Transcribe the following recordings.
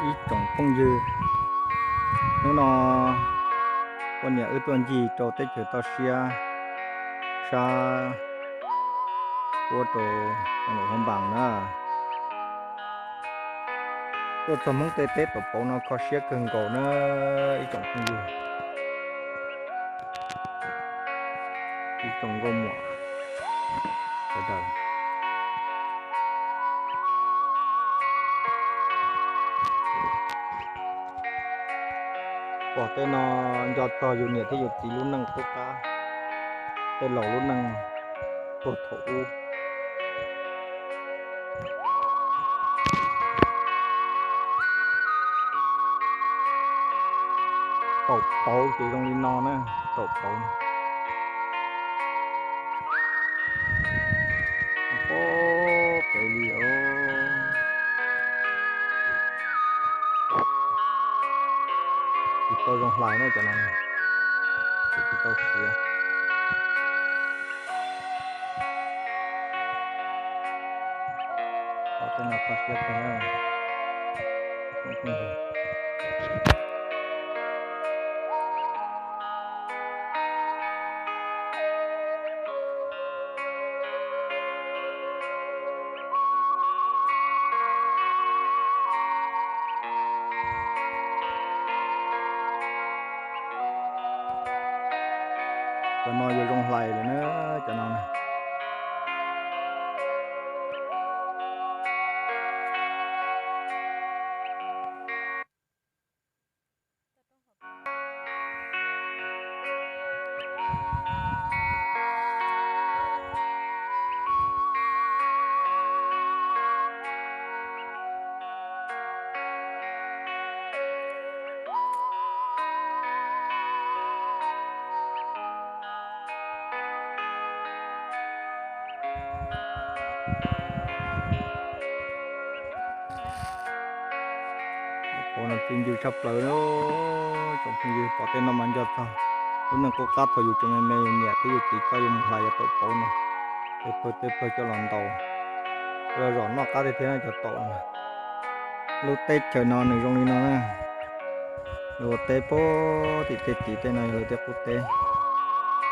Ib tsoom phooj ywg, hnub no poj niam wb tuaj ncig rau teb chaws toj siab sab puab rau Luam Phab Npas na. Tuaj txog Hmoob tej teb tau pauv no kho siab kawg nkaus na ib tsoom phooj ywg. Ib tsoom nkauj muam sawv daws. Pom tej no nco txog yus niam thiab yus txiv lub neej qub qab, tej laus lub neej puag thaum ub. Tau pauv ces zoo li no na, tau pauv. Pob pem li os. Tsis tau zoo hlais na cov no, tsis tau siav. Tej no kho siab kawg na. Cov no yuav zoo hlais lawm na, cov no. Ua no txi ncw tshaj plaws, tsoom phooj ywg pom tej no mas nco txog lub neej qub qab thaum yus tseem me me yus niam thiab yus txiv coj yus mus hlais yuav tau pauv no, tej pawg tej pawg coj los ntaus, los zom noj qab tiag thiab cov taum no. Lub teb chaws no nws zoo li no na. Lawv ua teb puag tim tej tid, tej no yog lawv tej qub teb.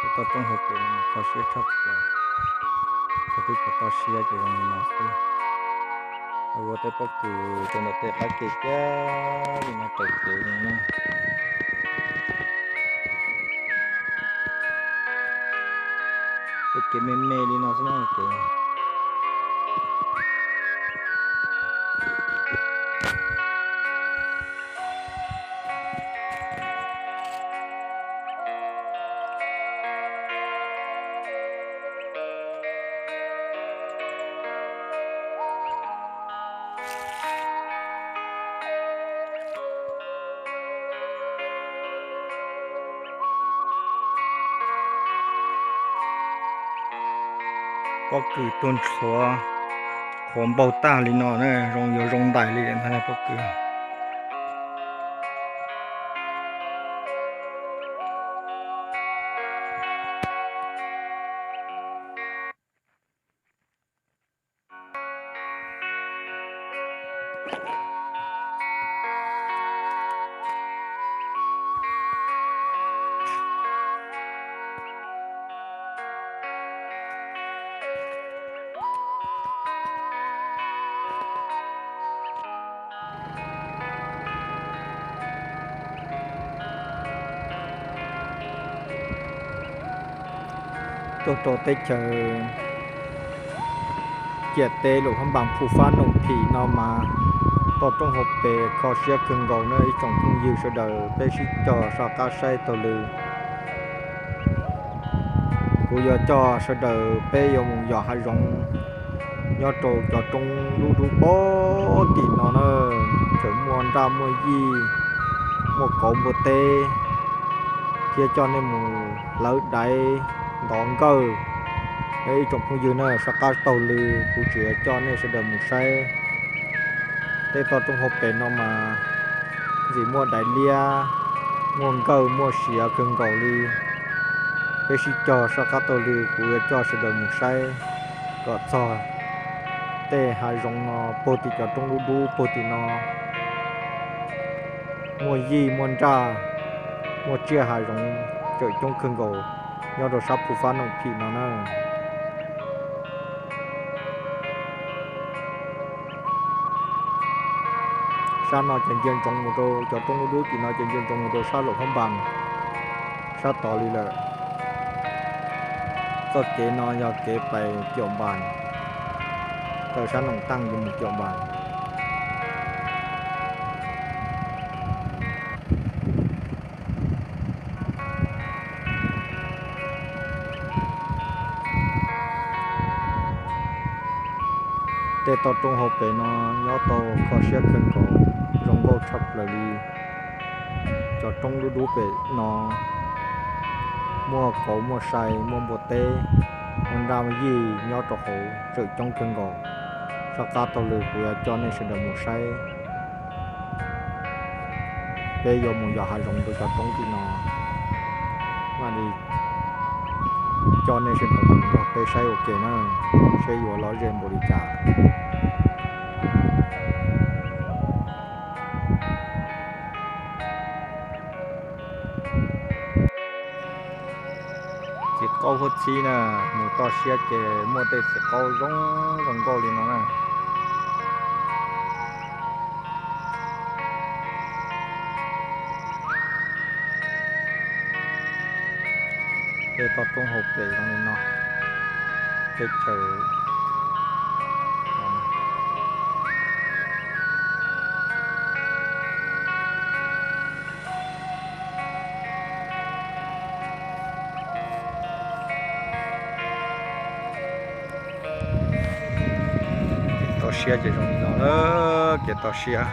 Tej toj roob hauv pes no kho siab tshaj plaws. Txog teb chaws toj siab ces zoo li no xwb. Lawv ua tej pob kws rau ntawm tej qab ke kiag li no taws kev li na. Tej kev me me li no xwb na ces. Pob kws tuag ntxhuav qhuav npaug tag li no na, zoo yuav zoo ntais li ntag pob kws. Tuaj rau teb chaws ciam teb Luam Phab Npas Phu Fab Noom Phim no mas toj roob hauv pes kho siab kawg nkaus na ib tsoom phooj ywg sawv daws, peb sib cog soj qab saib taug lw. Kuv yuav coj sawv daws peb yuav mus yos hav zoov nyob rau cov roob dub dub puag tim no na, tseem muaj nraj muaj yij, muaj kauv npua teb, thiab coj nej mus hlawv daiv ntov nkawj. Ib tsoom phooj ywg na, soj qab taug lw, kuv tseem yuav coj nej sawv daws mus saib. Tej toj roob hauv pes no mas ntxim muaj daiv liab, muaj nkawj muaj siav kawg nkaus li. Peb sib cog soj qab taug lw, kuv yuav coj sawv daws mus saib kom txog tej hav zoov no puag tim cov roob dub dub puag tim no. Muaj yij muaj nraj, muaj tsiaj hav zoov tseem coob kawg nkaus nyob rau sab phu fab noom phim no na. Sab no ces ntsia ntsoov mus rau cov roob dub dub tim no ces ntsia ntsoov mus rau sab Luam Phab Npas sab tod li lawm. Txoj kev no yog kev pais Caum Npas, raws sab Noom Taaj yuav mus Caum Npas. Tej toj roob hauv pes no nyob tau kho siab kawg nkaus, zoo nkauj tshaj plaws li. Cov roob dub dub pem no muaj kauv muaj sai, muaj npua teb, muaj nraj muaj yij nyob rau hauv tseem coob kawg nkaus. Sab qab taug lw kuv yuav coj nej sawv daws mus saib peb yuav mus yos hav zoov rau cov roob tim no. Mam li coj nej sawv daws mus nrog peb saib ua ke na, seb yuav lom zem npaum li cas. Txiv qaub huab txhib na, mus toj siab ces muaj tej txiv qaub zoo zoo nkauj li no na. Tej toj roob hauv pes zoo li no, teb chaws. Kev toj siab ces zoo li no na, kev toj siab.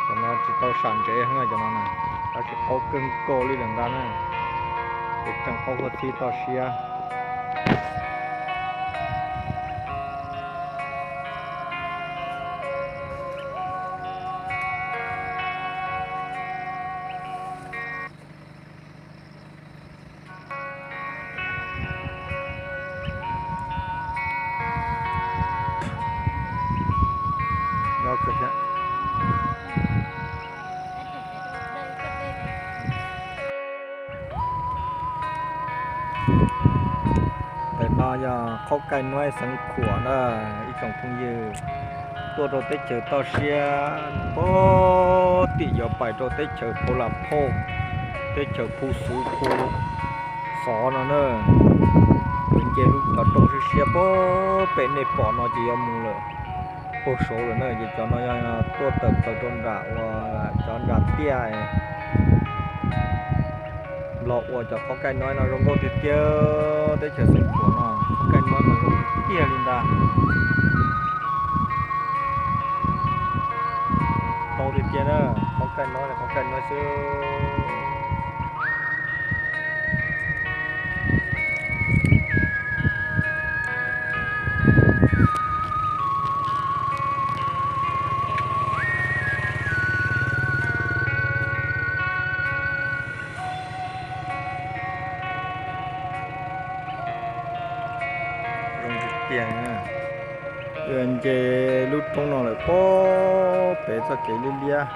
Cov no tsis tau sam ntsev heev na, cov no na, tab sis qaub kawg nkaus li lawm ntag na. Ces tseem qaub huab txhib toj siab. Ntawm no yog Qhaub Kaij Nuaib xeev Khuam na, ib tsoom phooj ywg. Tuaj rau teb chaws toj siab puag tim yuav pais rau teb chaws Phu Lam Phauj, teb chaws Phu Xuv Phu Xov no na. Yuav nce lub cov roob siab siab puag pem nej pom no ces yuav mus lawm, puag saud lawm na. Ces cov no yog tuaj tawm plaws rau nram uas cov nras tiaj los ua cov Qhaub Kaij Nuaib no zoo nkauj tiag tiag. Teb chaws xeev Khuam no Qhaub Kaij Nuaib mas zoo tiag tiag li ntag. Tau tiag tiag na, Qhaub Kaij Nuaib, Qhaub Kaij Nuaib xwb. Zoo tiag tiag. Nce lub roob no lawm puag pem txoj kev liab liab.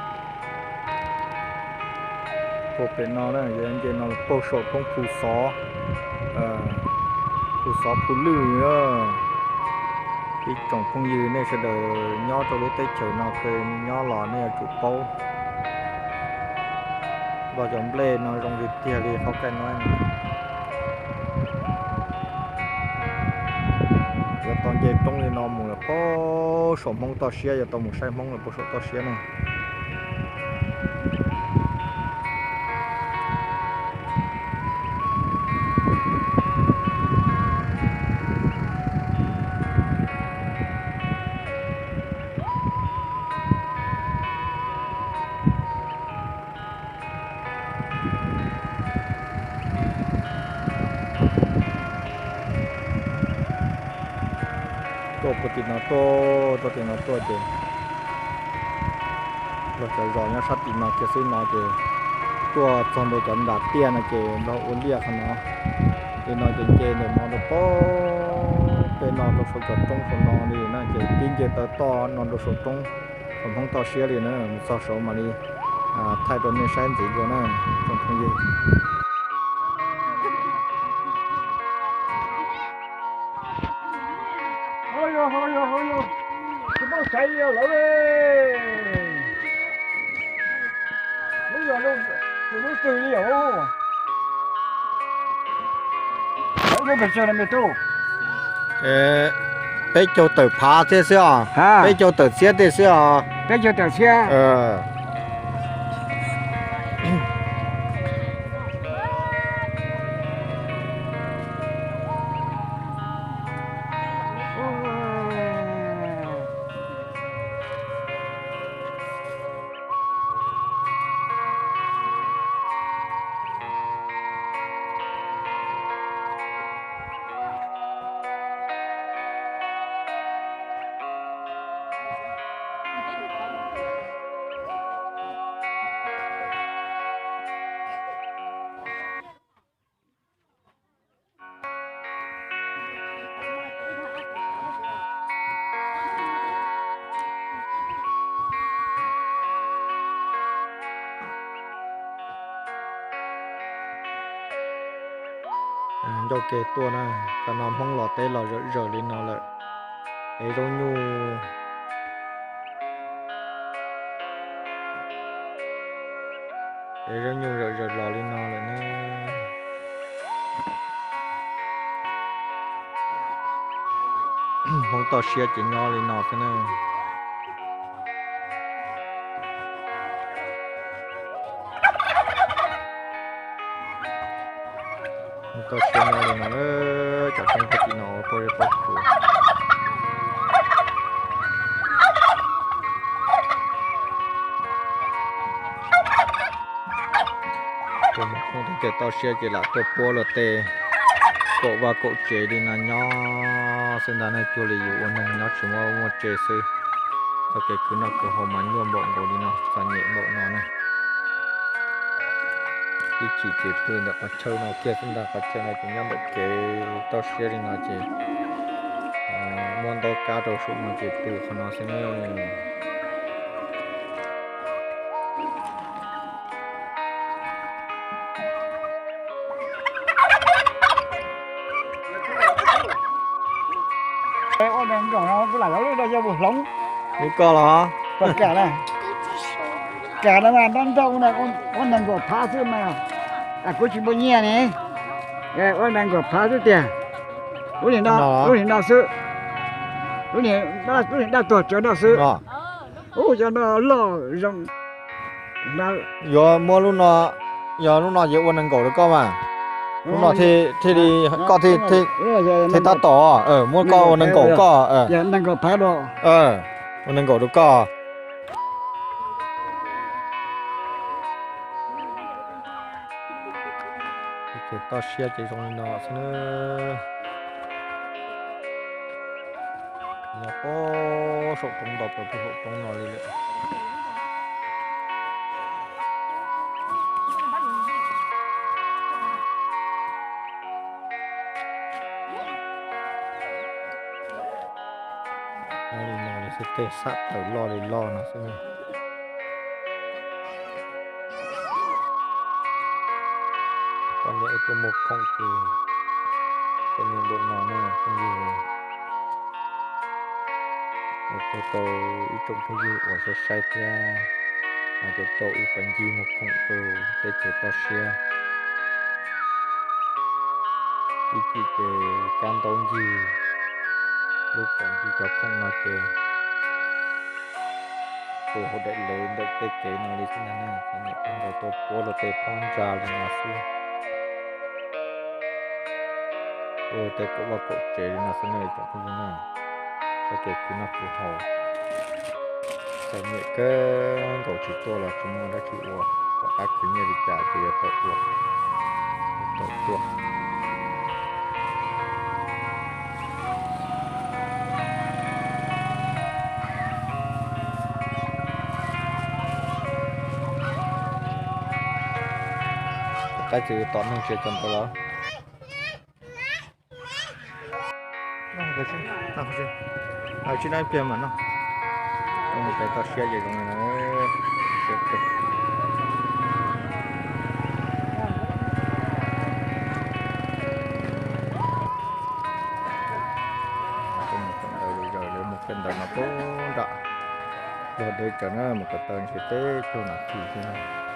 Puag pem no na, yog nce no puag saum roob Phu Xov, Phu Xov Phu Lwj. Ib tsoom phooj ywg nej sawv daws nyob rau lub teb chaws no kev nyob los nej yuav tsum paub. Los cov nplej no zoo tiag tiag li Qhaub Kaij Nuaib no. Yuav tau nce roob li no mus lawm puag saum Hmoob toj siab, yuav tau mus saib Hmoob lawm puag saum toj siab na. Tuaj puag tim no tuaj, tuaj tim no tuaj ces Nplog cov zos nyob sab tim no kiag xwb no ces tuaj txog ntua cov nram tiaj no ces Nplog ua liaj qhov no. Li no ces nce ntawm no rau puag Peb no rau saum cov roob saum no li na ces pib nce taw toj no rau saum roob, saum Hmoob toj siab li na, mus txog saud mam li thaij rau nej saib ntxiv dua na tsoom phooj ywg. Peb caug tawm phav thiab xwb os. Peb caug tawm txhiab tej xwb os. Peb caug tawm txhiab. Ncauj ke tuaj na, tam no Hmoob los teb los zawm zawm li no lawm. Es zoo nyuj, es zoo nyuj zawm zawm los li no lawm na. Hmoob toj siab ces nyob li no xwb na. Toj siab nyob li no, cov roob puag tim no ua pob zeb pob tsuas. Tus mus khooj teb chaws toj siab ces lam tuaj puab luag tej kaum vaj kaum tsev li no nyob xwb ntag ne, cuag li yus ua neeg nyob tsis muaj vaj muaj tsev xwb. Txoj kev khwv noj khwv haus mas nyuaj npaum nkaus li no, txom nyem npaum no ne. Ib chim ces pw ntawm qhov chaw no kiag xwb ntag, qhov chaw no ces nyob ntawm kev toj siab li no ces muab ntaub kab rau saum no ces pw qhov no xwb na. Ua nees nkaum no kuv lam yuav lub no yog mus hloov. Lub koj los? Kam no mas nrab nrab ua nees nkaum phav xwb mas, kuv tsis muaj nyiaj ne. Ua nees nkaum phav xwb tiag. Lub nim no, lub nim no xwb. Lub nim dab tuag tsawv no xwb. Ub, cov no loj zoo. Yuav muab lub no, yog lub no ces ua nees nkaum rau koj mas. Lub no thiaj li koj thiaj tab tom, muab koj ua nees nkaum koj. Ua nees nkaum rau koj. Ces toj siab ces zoo li no xwb na. Nyob puag saum roob nto plaws puag saum roob no li lawm. Nyob li no li xwb, tej xab tawm loj li loj no xwb. Poj niam ib tug muag khoom ces poj niam npaum no na phooj ywg. Ua tsaug rau ib tsoom phooj ywg uas saib saib thiab, hais tias tau ib pas ncig muag khoom rau teb chaws toj siab. Ib chim ces kab ntaub ncig, lub kaum ncig cov khoom no ces tus hauv daim lawv ntawm tej kev no li xwb ntag ne, txom nyem kawg nkaus, tuaj puab luag tej phab ntsa li no xwb. Ua tej kaum vaj kaum tsev li no xwb ne tsoom phooj ywg na. Txoj kev khwv noj khwv haus txom nyem kawg nkaus, tsis tuaj los tsis muaj dab tsi ua, tom qab khwv nyiaj li cas ces yuav tau ua, yuav tau tuaj. Qaib txwv tom neeg tsis cov ntawd los. Noj sib nab ib pliag mas noj. Mus pem toj siab ces zoo li no, siab kawg. Mus kawm ntawv, lawv mus kawm ntawv no poob nram, luag deb tsawv na, mus kom tau ntshe peb caug nas this xwb na.